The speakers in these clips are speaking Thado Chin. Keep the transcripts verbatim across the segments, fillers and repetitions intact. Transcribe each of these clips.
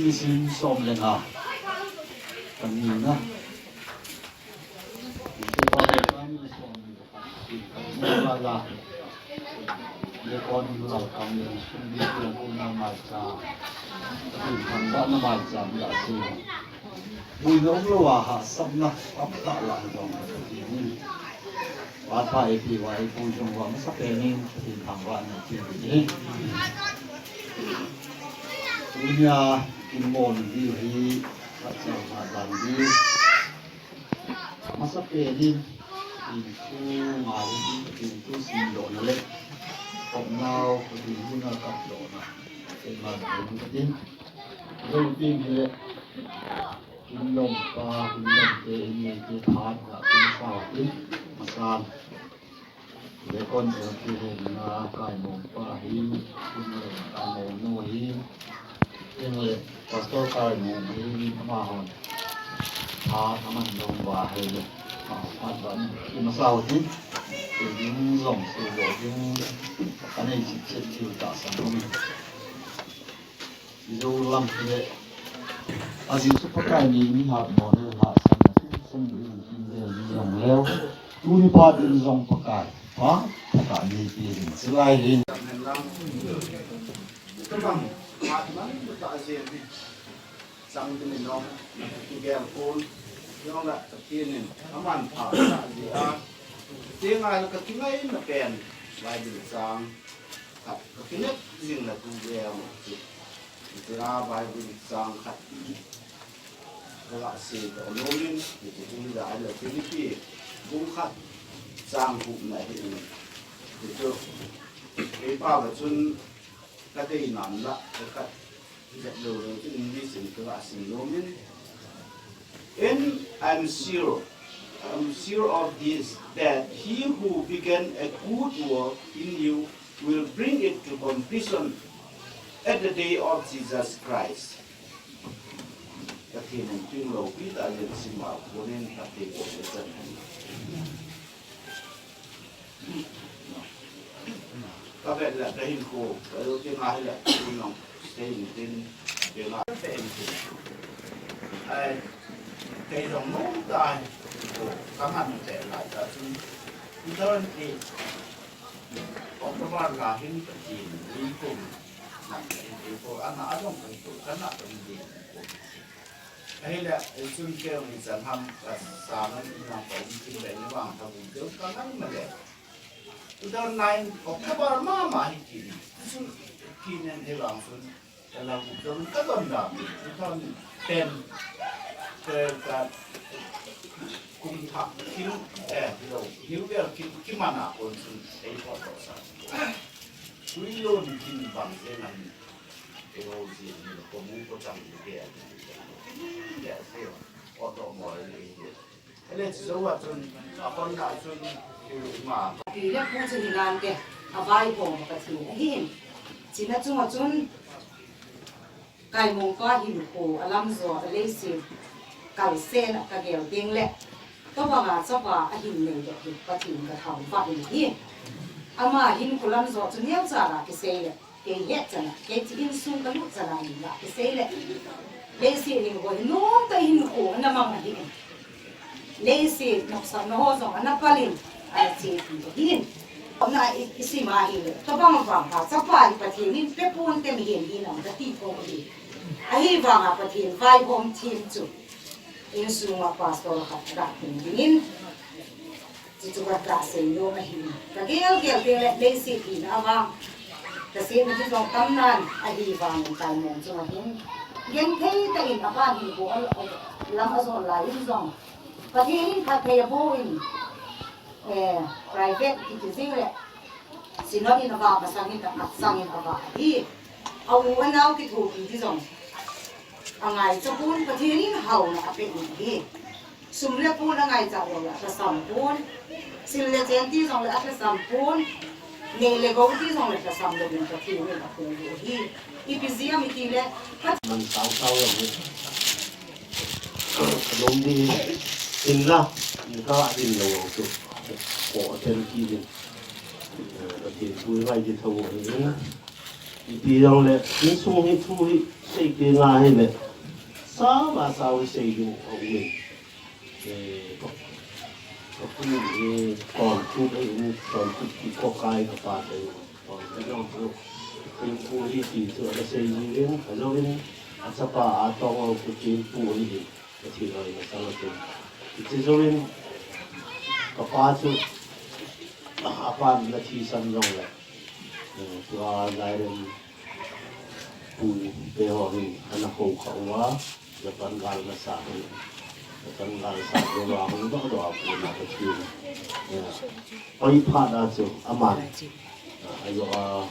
Nisim som le nga. Kanina. Buina umlou a hahsatna tamtah lah jong Pathen in vangpha eipeh uva, eipui jong uva, masapen in Pathen thangvahna eipeh uve. Tunia kin bol diu hi, Pathen thangvah diu. Masapen in, Pathen thu ngai in, Pathen thu simdohna le khopnau, Pathen thu na kapdohna, Pathen man in Pathen. Lungping hile, kin lom pa, kin lom te, in nei te phat, na kin sao tin, masan. Lekon el ki hung na, Kaimong pa hi, kin lom Kaimong nu hi, Eng le, Pastor Kaimong hi amahon. Phat aman dong uva hile. Phat ban i masao tin. Tin ding jong, tin ding jong. Anei chit chit diu tahsan um. Ijo lam hile. Ajeh chu Pakai ni mi hat mo le hahsatna. Sen ding tin ding jong leu. Tuni phat in jong Pakai. Pa, Pakai ni pi ding. Silai hin. Tabang, phat man, ta jeng ni. Chang tin in jong, na kigel pon, jong la Pathen in, aman pha sa ji a. Ti ngai la ka kingaina pen, Bible chang, khat, ka kinep jing la tu gel mo ti. Ti a Bible chang khat. Ka la sei doh nom in, ti ti hung da la Philippi, bung khat, chang gup na hi in. Ti chu, ei pa va chun, ka dei nan la, ka khat, And I'm sure, I'm sure of this, that he who began a good work in you will bring it to completion at the day of Jesus Christ. Pathen in tinglo pi ta len sima kunin Pathen ko le chan hen. Ka vet le ka hinkho, ka lo ti nga hi le, tu nong, te in tin, te nga te in tin. Ai, te jong nong ta hi, ko, ka man te lai ta chun. Two thousand eight, October la hin ka tin, ni kum, na ka in ko, ana a jong ka ko, ka na ka in ko. Ahile, chun keu ni chan ham ka sang in na ka um chin le ni vang ka um deu ka ngai ma le. Two thousand nine October mama hi kini. Chun kini ni vang chun ka la um deu ka don da. Two thousand ten ka, ka kum thak thil, eh, lo, hiu vel ki, ki mana kon chun ei ko to sa. Tui lo ni kin bang se ngan. Pi le pu chu hinante, avaihom Pathen ahin. China chunga chun, Kaimong pa hinkho alamjo a leiset kalsen a kagel ding le, tobanga chapa ahin nei doh hi Pathen kathangvah in ahi. Ama hinkho lamjo chu neocha ga kisei le, Kei het chana, kei chu insung kalut chana in la kisei le. Leiset hinkho hi nomtah hinkho ana mang ahi. Leiset nopsahna ho jong ana pal in, ana che ahi. Na i, i sim a hile. Tobang vang pa, chapa hi Pathen in pe pon te mihem hinam kati ko ahi. Ahivanga Pathen vaihom thim chu. Insunga pastor khat ga hung dingin. Chuchu ka kasei nom ahi. Ka gel gel te le leiset hina avang. Ka sehna hi jong tam nan ahivangin Kaimong chunga hin. Genthei tah in aban hinkho lam ajon lai in jong. Pathen in phatthei aboh in, eh, private kiti jing le, Synod in ava masang in, amasang in ava hi. A u a nao kithopi ti jong angai cha pon, Pathen in hauna apeh in ahi. Sum le pai angai cha jong le alhasam pon. Sil le chen ti jong le alhasam pon. Nei le gou ti jong le alhasam lou in Pathen in aphung u ahi. Ipi jeh ham iti le, Pathen man sao sao jong le. Lom di in la, in ka din lo lo tu. Ko ten ki din. Pathen thu hi vai di tho hi. Ipi jong le, insung hi thu hi sei kit nga hi le. Sao va sao hi sei ding a um in. Eh, ka, ka pu hi, Tongthup hi, Tongthup kikokai ka pa te. Tongthup jong chu, thempu hi ti chu, ana sei ji in, ajou in, achapa a tong u chu thempu hi, ka thi loi na sang chu. Hiche jou in, ka pa chu, a pan na thisan jong le. Eh, tua Zairem pu te ho hin ana hou kha uva, Japan gal na sa hin. Japan gal sa uva hung doh doh a pu na ka thi. Eh, oi phat a chu aman. Eh, ajo a,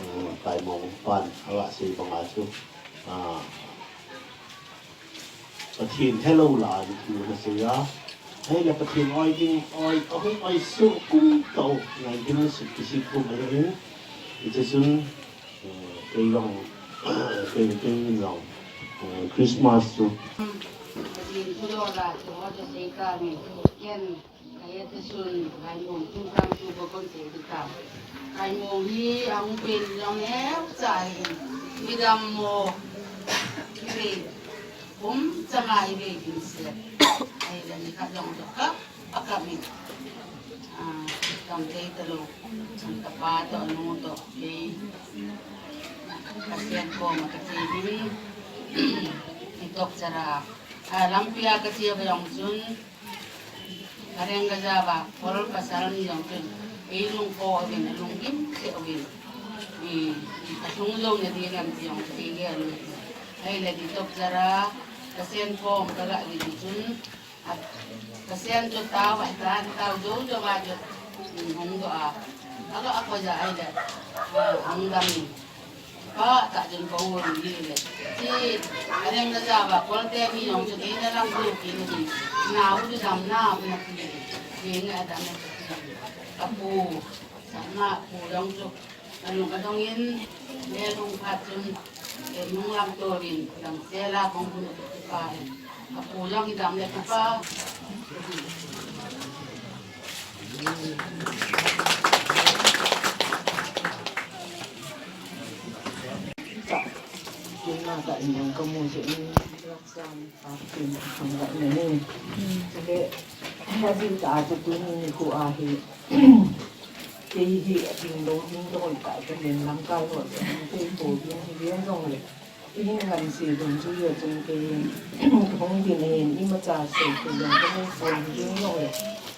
eh, Kaimong pan, aga sei banga chu. Ah, Pathen helou la, a thu na sei a. Ahile Pathen oi ding, oi, ahung oi suh kum tah, nineteen sixty-six kum ahin. Hiche chun, eh, kei jong, kei, kei min jong, eh, Christmas chu. Pathen thu lo la, thu ho chu sei ta ni. Ken Kaya te sun, lai mong tung tang tu ko kon te di ta. Lai mong hi ang pen long he sa hi. Midam mo. Hi ve. Kum changa hi ve kin se. Ai la ni kha jong to kha. Akha mi. Ah, kam te ta lo. Ang ta pa to nu to ke. Ka sian ko ma ka ti ni. Ni tok chara. Ah, lampi a ka ti ba jong sun. Areng ka ja ba, kol pasal ni jong chun, ei lung ko uvin, alung gim se uvin. I, i, alung jong na di lam ti jong ti ge lu. Ahile di tok jara, ka sen pom ka la di di chun, a, ka sen jo tao, a, tao, tao jo jo ba jo, mm, hung jo a. Aga a ko ja ahile, a, ang dam ni. Ka ta jin ko hung di le. Ti, areng na ja ba, kol te mi jong chu kei na lang du ki na di. Na u di dam na, u na ki. Kei na dam na ki. Ka pu, sa ma pu jong chu. Ka lung ka dong in, le lung phat chun, e nung lang to rin, dam se la kong pu na ki pa e. Apu jong i dam le kapa. Kei ma ka in jong ka mu se in, laksan, a kin, khang la ne. Chule, ha din ta a chu tuni nikho a hi. Kei hi a ding lo ding doi ta ka len lamkai ho, kei ko ding hi ve jong le. Ihin ngan se dun chu yo chun kei hung din ahin, imacha sei kei jong ka nei pon hi ding jong le.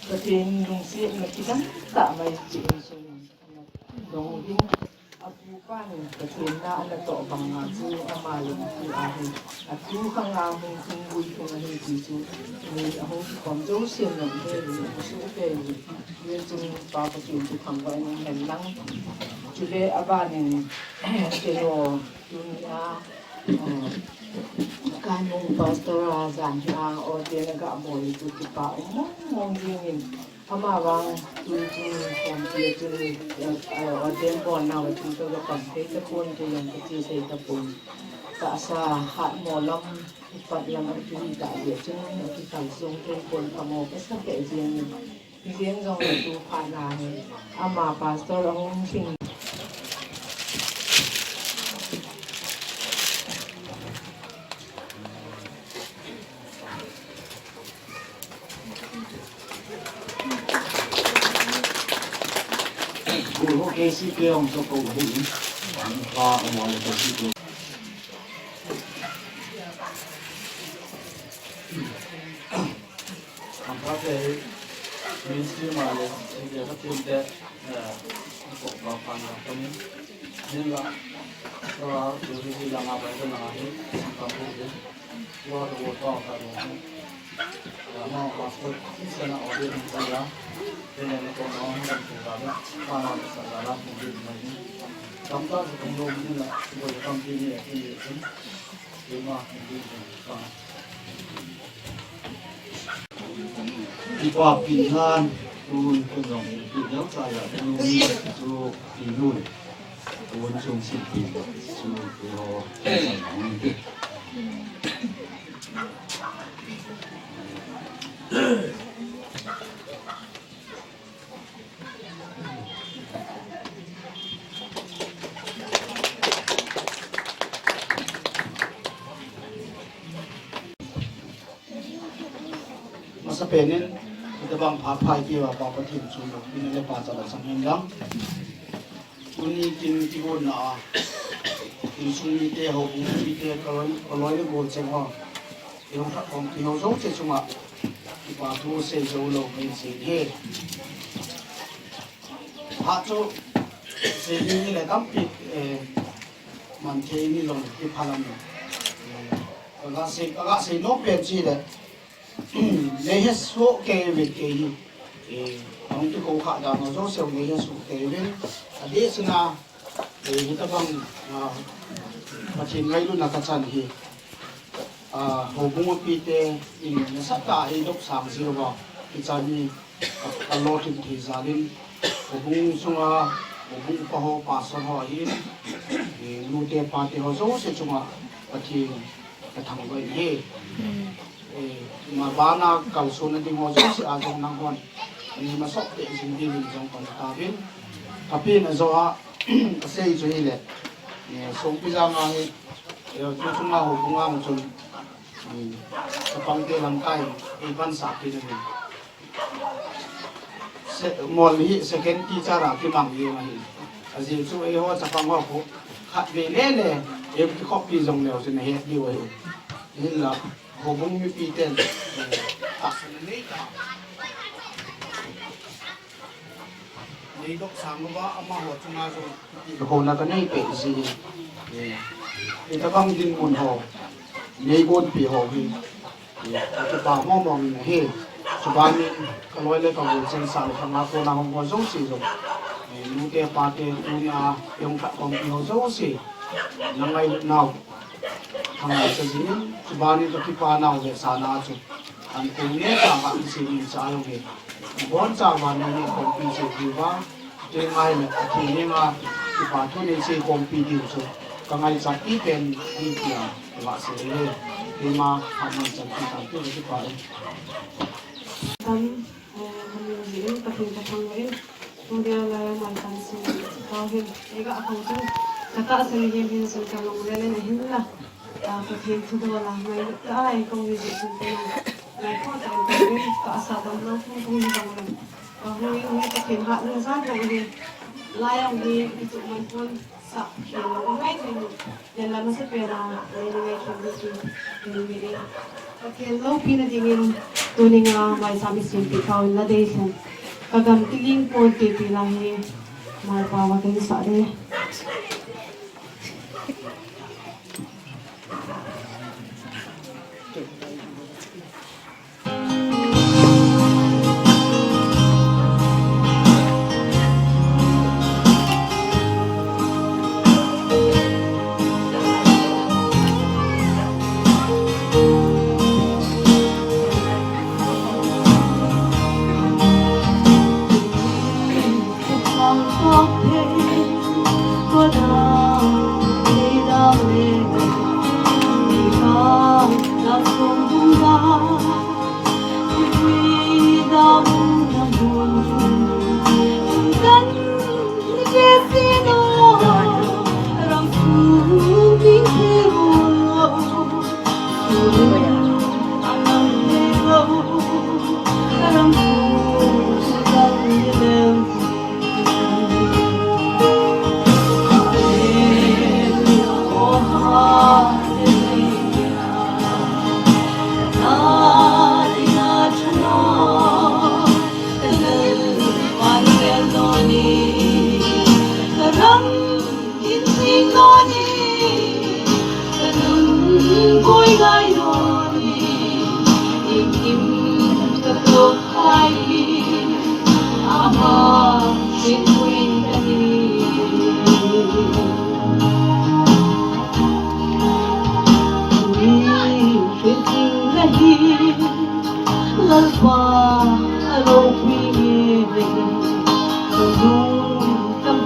Pathen lungsetna kidang tah mai chu insung in ana dong ding. Apu pan Pathen na ana toh banga chu ama lungthim ahi. Atu khang a hung hung vui hung ahi ti chu. Ni ahung kikhom jousen jong he, ni asu he, ni. Yen chun Pa Pathen chu thangvah in um hen lang. Chule aban in, kei ho, Tuni a, eh, Kaimong Pastor a jan hi a ordain aga bol chu kipa um mong mong jing in. Ama vang tu chu kom ti chu, eh, eh, ordain bol nau chu ka ga pang thei tapon, kei jong ka che thei tapon. Tahsa hatmo lam, kipat lam a kihita jeh chun, a kikalsong thei pon, pamo kasa keh jeng in. Ijeng jong le tu phat na hi, ama pastor ahung lhing. Guru K C K hung support hi, pa ama le K C K. Ang kate hi, ministry ma le, singke ka team te, eh, ko ba pan la kami. Nin la, ra, yu ri la nga ba ka na hi, ang ka bu de. Wa ro wa ka ka ro. Kipa pin nan, tun kun jong pin jong sa ya, tun chu pin nun, tun chung sin pin, chu pin ho, Masapen in, hitabang pha phai pi va Pa Pathen chunga, ina le pa chala sang hen lang. Tuni kin kigonna a, insung mite, houbung mite, kaloi, kaloi le gol cheng ho. Ihung khat khompi ho jouse chunga, kipa thu sei jou lou mai jing e. Phat chu, sei ding hile tampi, eh, man thei ni lou, kiphalam. Eh, kaga sei, kaga sei nom pen chu hile, nei hesoh kei uvin kei hi. Eh, ahung kikou kha dan ho jouse nei hesoh kei uvin. Adeh sina, eh, hitabang, ah, Pathen ngailutna kachan hi. Ah, houbung mipite in nasatah a eidopsang jiuva, kicha ni ka, kalolhin thei jal in, houbung sunga, houbung upa ho, pastor ho ahin, eh, nute pate ho jouse chunga Pathen kathangvah in ahi. Eh, mabana kalsonna ding ho jouse a jong nanghon, eh, masot tei jing dingin jong pan tauvin. Kapina joh a, kasei chu hile, eh, Songpijang a hi, eh, tu chunga houbung a hung chun, eh, chapangte lamkai, eh, eipansah kit uvin. Se-, mol hi second teacher a kimang jeng ahi. Ajeh chu eiho chapang ho khu khatvei lele, ei kikhoppi jong leu chun ahet diu ahi. Hinla, houbung mipiten, eh, tahsan anei ta. Neidopsang uva amaho chunga jong, houna kanei peh jin. Eh, hitabang dinmun ho, neigonpi ho hi. Eh, kakipa mong mong in ahi. Chubanin kaloi le kagol cheng sah le khanga kona hung ho jouse jong, eh, nute pate tunia eihung khat khompi ho jouse, nangailutnau kangaicha jingin, chubanin kakipa nau vetsahna chu, ankong neh chauva, insung neh chauva jong hi, ibonchauva nei neh khompi cheh diuva, kei ngai le Pathen henga kipa thu nei sei khompi diu chu kangaichat pen ahi tia kasei e. Keima phat manchan thu tante kakipa e. Tam, eh, kamin jeh in, Pathen kathangvah in, tunia lai a maichan sung kau hin, eiga khang chun, katahsan himhim chun kalunglel in ahinla, ah, Pathen thudol a ngailut tah a eikou hi jeh chun, ngaikhoh tah in kaum in, ka asah damlou pung pung hi jongle, kahui in, Pathen hatna jat jong ahi, lai a hi kichuh man pon, sah khel lou ngai thei in, hinla masapen a nei ngai kit ding chu, nei ngai e. Pathen loupina dingin, tuninga maicham isunpeh tauvin, nadei lhon. Kagam kiling ponte tina hi, maipa va kahinsah e.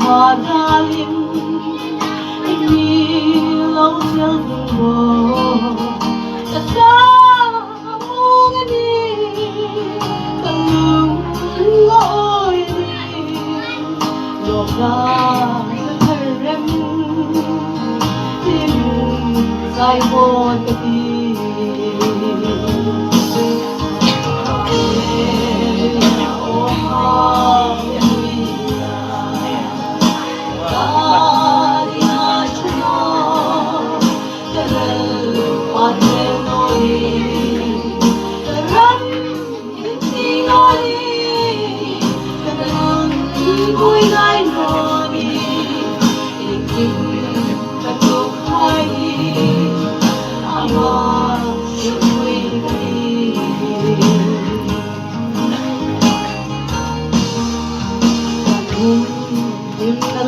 Pha dalin, ini lo chel ding lo. Ka ta mong ani, ka lung lo oi ni. Lo ka thar rem, tin sai mo ka ti.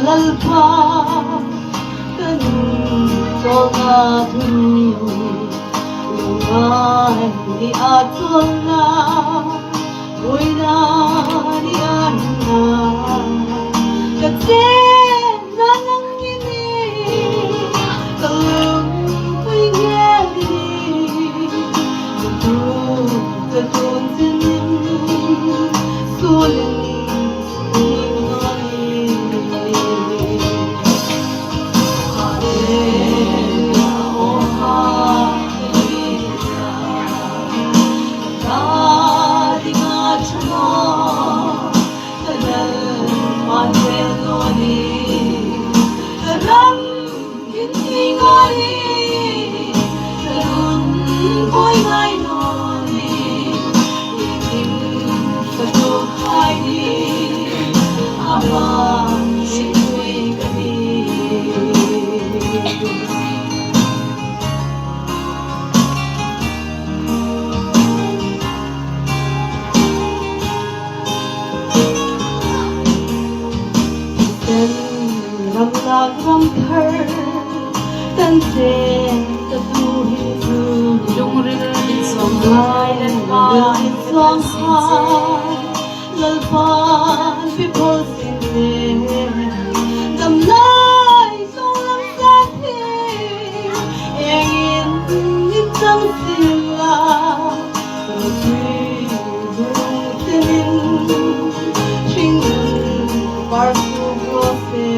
Lalpa, ka nung tolna thu, lungngai ni a tolna, boina ni a hinna, ka chenna nang in, ka lungpui ngei in, ka tu, ka tun chin in, sulin Ramlak ramthar, tanchen tatu hi chu. Lungril in song hai, lungril in song hai, Lalpan pipol sin le, damlai song lam sa thi, engin in chang sila, tui dung tinin, ching dung par su gose.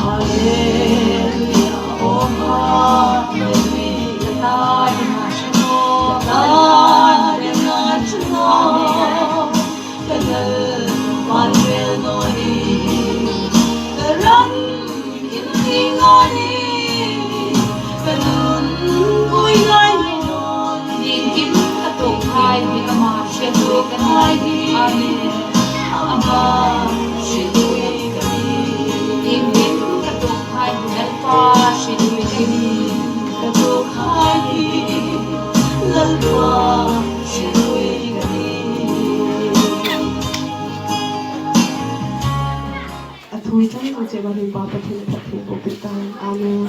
Amen. Amen. Amen. Ka tukhai hi Lalpa, situi ka hi. Ka tukhai hi Lalpa, situi ka hi. Athui chan ko che ba hin pa Pathen phatthei boh peh tan. Amen.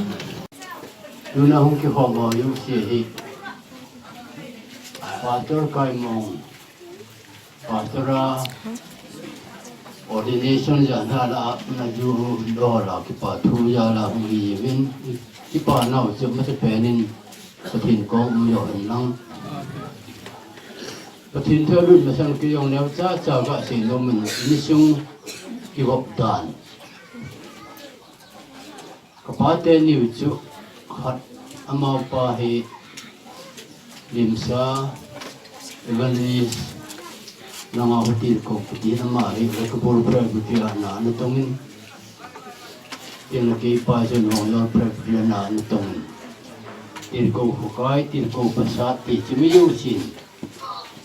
Tuna hung kikhom ho jouse hi Pastor Kaimong. Pastor a ordination jana la na ju dola kipa thu jala hung hi uvin, kipa nau chu masa penin Pathen koma um jo hen lang. Pathen thu lut masang kei jong neocha cha kasei nom in, insung kivop dan. Ka pate ni u chu khat, amapa hi Limsa Evangelist Langa Hotel ko kiti, ama hi Lakabul Presbyterian a ana tongin, tin a kei pa chu Nonglal Presbyterian a ana tongin, Tirko Khokai, Tirko Pasat ti chu mi jousen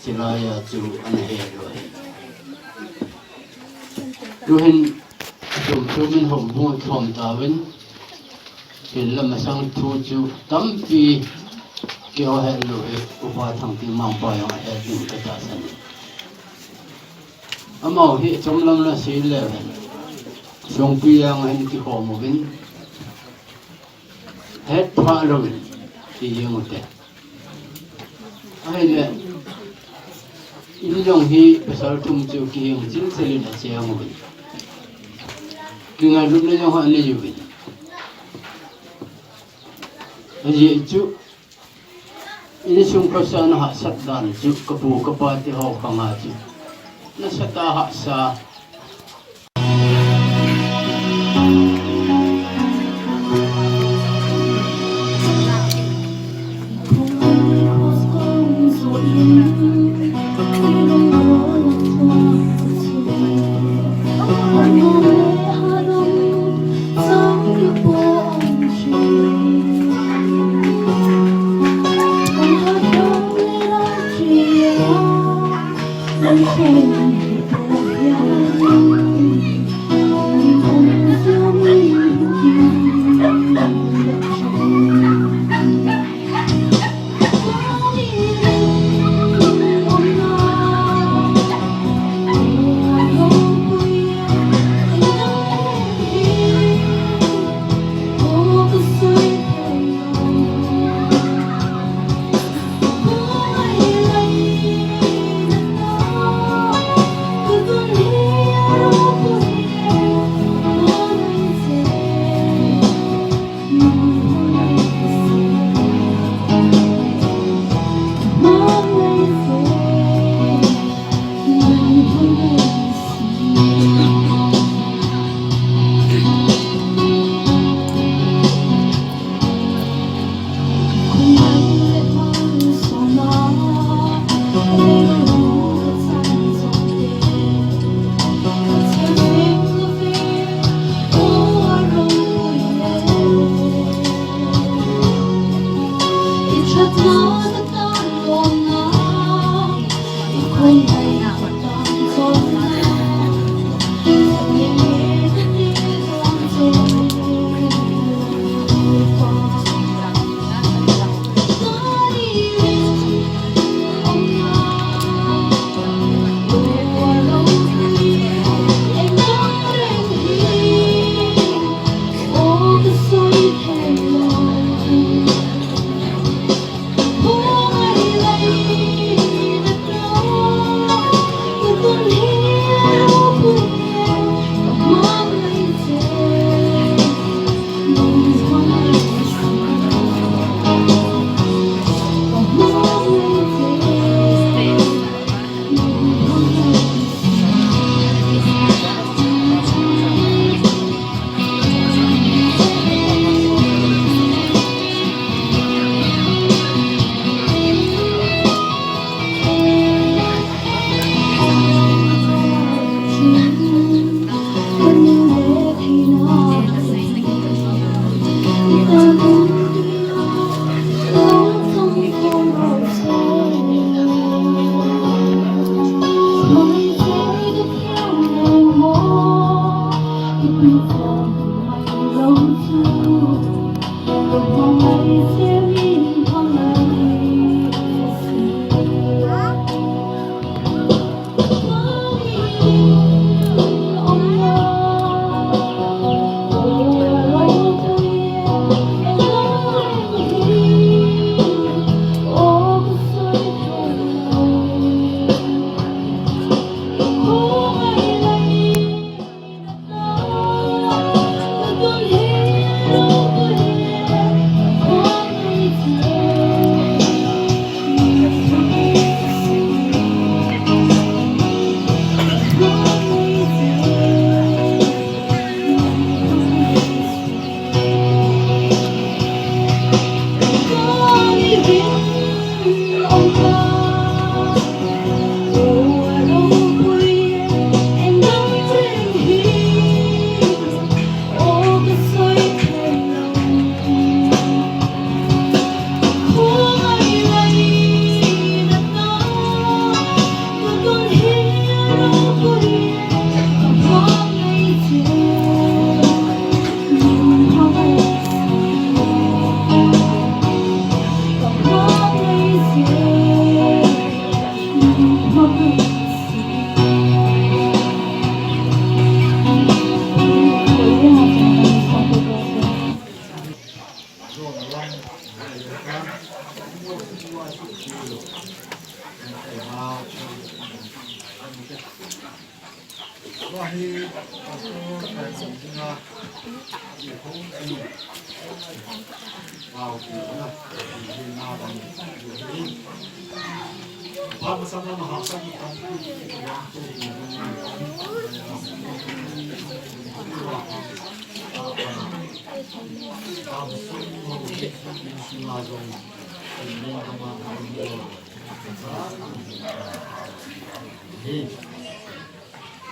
chilai a chu ana he lou ahi. Tuhin atum tumin hom hung thom tauvin, tin la masang thu chu tampi keiho het lou hi Upa Thangtingmang pa jong ahet ding katahsan e. Amaho hi chomlam la sei leu hen, Songpi jong ahin kikhom uvin, het phah louvin ti jeng ute. Ahile, In jong hi pasal thum chu kiheng chilchil in acheng uvin. Kingailutna jong anei uvin. Ajeh chu, insung khosa na hahsat dan chu, kapu kapa te ho khang a chu, nasatah a hahsa.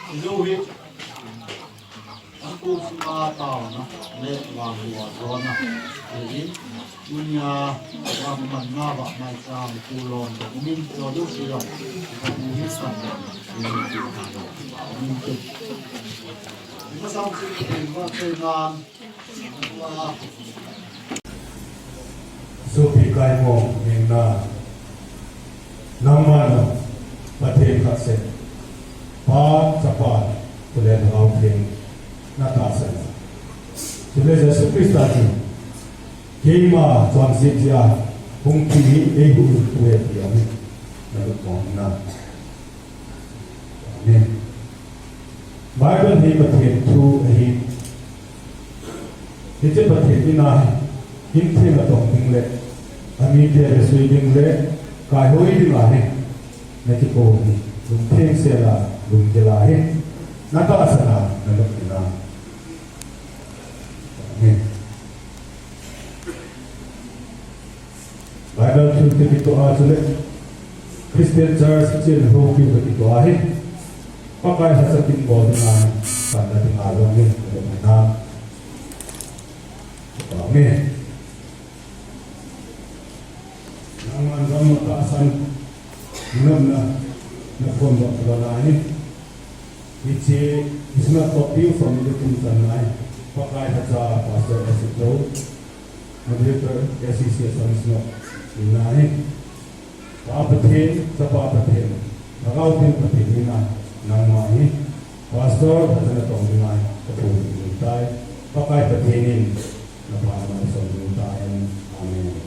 Ilu hi, angku sunga taona le vangboh a jona. Ahin, tunia vangmanna na vangmai chang kulon, umin cho du silo, umin san, umin cho. Masang si, umin cho nan. Sopi Kaimong Hengna, nangma na Pathen khat seh, Pa, Chapa, chule Lhagao Theng na tahsan. Chule Jesu Christa hi keima chonset jeh a hung thi hi eihuhhingpu ahi ti jong hi na lut mong in na. Amen. Bible hi Pathen thu ahi. Hiche Pathen in ahi, himtheng a tong ding le, amite vesuh ding le, kaihoi ding ahi. Na kikou hi, lungtheng sel a, lunggel a hi, na tahsan a, na lut in na. Amen. Bible thu te kitoh a chule Christian Church chen houpi te kitoh a hi Pakai lhacha kin bol ding a hi, panna ding a jong hi, na. Amen. Nangman jong na tahsan, na, na, na phone bol la hi. Hiche, it's not for you from the kum san nai. Pakai lhacha Pastor Esito. Moderator, S C C Association, nai. Pa Pathen, Chapa Pathen, Lhagao Theng Pathen in a, nangma hi, Pastor, Pathen a tong ding a, ka pu ding tai, Pakai Pathen in, na pa na som ding tai, Amen.